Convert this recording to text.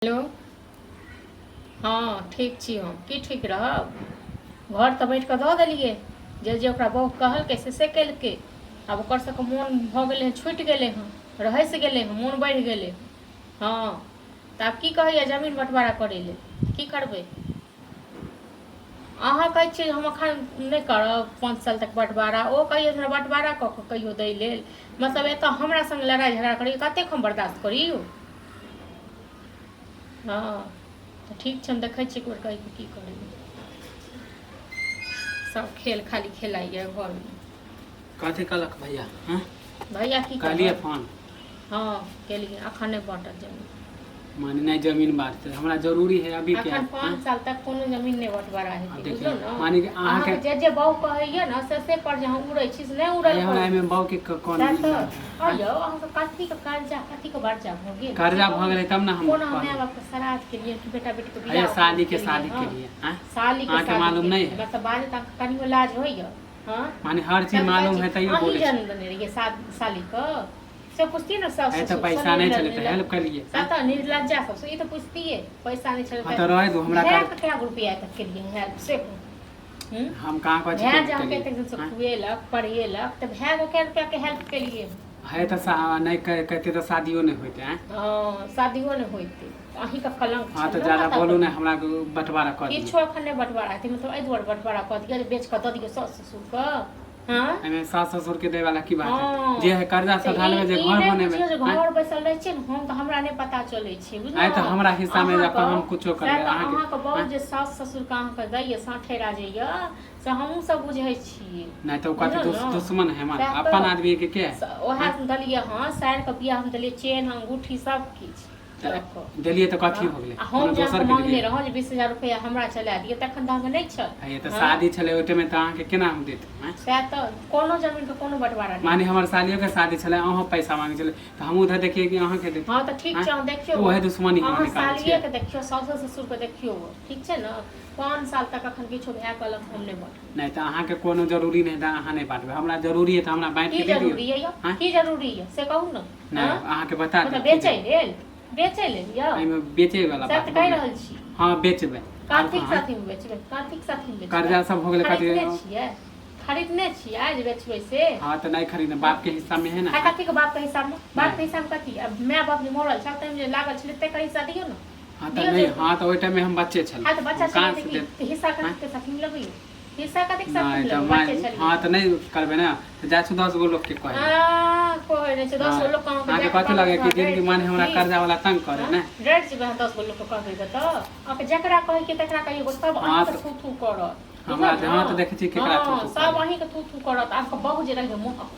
Hello हँ ठीक छी हम की ठीक रहब घर तऽ बैठ कऽ दऽ देलियै जे जे ओकरा बहु कहलकै से से केलकै आब ओकर सबके मोन भऽ गेलै हँ छुटि गेलै हँ रहसि गेलै हँ मोन बढ़ि गेलै हँ तऽ आब की कहैया जमीन बँटवारा करै लेल की करबै अहाँ कहै छियै जे हम एखन नहि करब 5 साल तक बँटवारा। ओ कहैया हमरा बँटवारा कऽ कऽ कहियो दै लेल। मतलब एतऽ हमरा सङ्ग लड़ाइ झगड़ा करैया, कतेक हम बर्दाश्त करी यौ? हँ, तऽ ठीक छै, हम देखै छियै एक बेर कहि कऽ की करैया। सब खेल खाली खेलाइया घरमे। कथी कहलक भैया, हँ? भैया की कहलियै कहत? फोन? हँ, केलियै। अखन नहि बाँटत जमीन। माने नहि जमीन बाँटतै? हमरा जरूरी है अभी के। अखन 5 साल तक कोनो जमीन नहि बँटवारा हेतै। देखियौ, बुझलहुँ ने? माने कि अहाँके अहाँके जे जे बहु कहैया ने, से से पर जे अहाँ उड़ै छी से नहि उड़ल अरे, हमरा करू। एहिमे बाबू के कोन सएह तऽ अयौ, अहाँके कथीके कर्जा, कथीके वर्जा भऽ गेल से कर्जा कहू भऽ ने। गेलै तब ने हम कोना माय कहलहुँ। बापके श्राद्ध केलियै कि बेटा बेटीके अरे, बियाह शादी के केलियै? शादी हँ, के लिए, आँय? साली के अहाँके शादी मालूम केलियै। नहि है? मतलब बाजै तऽ अहाँके कनियो लाज होइया? हँ? माने हर चीज तब कहै मालूम छी है तैयो अहीं बोलै छी। जन्म देने रहियै सालीके से पुछतियै ने सास अरे, तऽ ससुर पैसा नहि छलै तऽ हेल्प केलियै। सभ तऽ निर्लज्जा सब ई तऽ पुछतियै, पैसा नहि छलै। हँ, तऽ रहै दू हमरा। भायके कए गो रुपैआ तक केलियै हेल्प से कहू? हूँ? हम कहाँ कहै छी भाय जे अहाँके केलियै? एतेक दिनसँ आँय? खुएलक पढ़ेलक, तऽ भायके कए रुपैआके हेल्प केलियै? है तऽ नहि कहते तऽ शादियो नहि होइते, आँय? हँ, शादियो नहि होइतै। अहीँके कलंक हँ, छल तऽ ने ज्यादा माथा बोलू पर। नहि, हमरा बँटवारा कऽ दियौ। किछो एखन नहि बँटवारा हेतै। मतलब एहि दुआरे बँटवारा कऽ दिअ जे बेच कऽ दऽ दियौ सासु ससुरके? हँ? एहिमे सास ससुर के दै वाला की बात है? हँ। जे है कर्जा तऽ सधा ई लेबै, जे ई घर नहि बनेबै। बुझियौ जे आँय? घर बैसल रहै छियै ने हम, तऽ हमरा नहि पता चलै छै। आँय, तऽ बुझलहुँ? हमरा हिस्सा मे अहाँके हम कुछो सएह करबै तऽ अहाँके अहाँके आँय? बहुत जे सास ससुरके अहाँके दैए साँठेरा जे यऽ, से हमहूँ सब बुझै छियै। नहि तऽ ओ कथी बुझलहुँ ने? दुश्मन है हमार? सएह अपन तऽ आदमी के है? उएह आँय? देलियै हँ, सारिके बियाहमे देलियै चेन, अंगूठी, सब किछु तऽ लऽ कऽ। देलियै तऽ कथी हँ हो गेलै? आ कोनो हम जे अहाँके दोसर के माँगने देलियै? रहौं जे 20,000 रुपैआ हमरा चला दिअ, तखन तऽ अहाँके नहि छल। हे, तऽ हँ। शादी छलै ओहि टाइममे, तऽ अहाँके केना हम देत, आँय? सएह तऽ कोनो जमीनके कोनो बँटवारा नहि माने हेतै। हमर सालियोके शादी छलै, अहूँ पैसा मांगै छलै, तऽ हम उधर देखियै कि अहाँके देत? हँ, तऽ ठीक आँय? छै, अहाँ देखियौ। तऽ उएह दुश्मनी हमरा अहाँ निकालै छियै। सालिएके देखियौ, साउसो ससुरके देखियौ। ठीक छै ने? 5 साल तक अखन किछो भए कहलक, हम नहि बाँटब। नहि तऽ अहाँके कोनो जरूरी नहि तऽ अहाँ नहि बाँटबै। हमरा जरूरी है तऽ हमरा बाँटि की के दे दियौ। जरूरी यऽ यौ? आँय? की जरूरी यऽ से कहू ने। नहि। हँ? अहाँके बता मतलब देब की बेचै जरूरी। लेल, बेचै लेल यौ? एहिमे बेचै वाला सएह बात तऽ हो कहि गेलै। रहल छी। हँ, बेचबै। आर कथीक कहाँ साथीमे बेचबै? कथीक साथीमे बेचबै? कर्जा सब हो गेलै कथी? खरीदने छियै? खरीदने छियै जे बेचबै से? हँ, तऽ नहि खरीदने, बाप के हिस्सा में है ना। आ कथीके बापके हिस्सामे? बापके नहि। हिस्सामे कथी? आब माय बाप जे मरल छल, ताहिमे जे लागल छलै, तकर हिस्सा दियौ ने। हँ, तऽ दियौ नहि जे। हँ, तऽ ओहि टाइममे हम बच्चे छलहुँ। हँ, तऽ बच्चा हम छलियै कहाँ तऽ से की देब? तऽ हिस्सा आँय? कथीके साथीमे लगैयौ? हिस्सा कथीके नहि साथीमे तऽ लगबै? माय बच्चे छलियै हँ, तऽ तऽ नहि करबै ने तऽ जाइ छी 10 गो लोकके कहै आ लए। कहै नहि छै हँ। 10 गो लोक अहाँके अहाँके जाके कथी कहबै लगैए तऽ कि अहाँ डरि जिनगी माने जेबै हमरा की? कर्जा वाला तंग करे हँ, ने? डरि जेबै अहाँ 10 गो लोकके कहबै तऽ? अहाँके जकरा कहैके तकरा कहियौ, सब हँ, अहीँके तऽ थू थू करत। हमरा बुझल ने? हँ, तऽ देखै छी केकरा थू हँ, थू सब करे। अहीँके थू थू करत। अहाँके बहु जे रहै मोहक।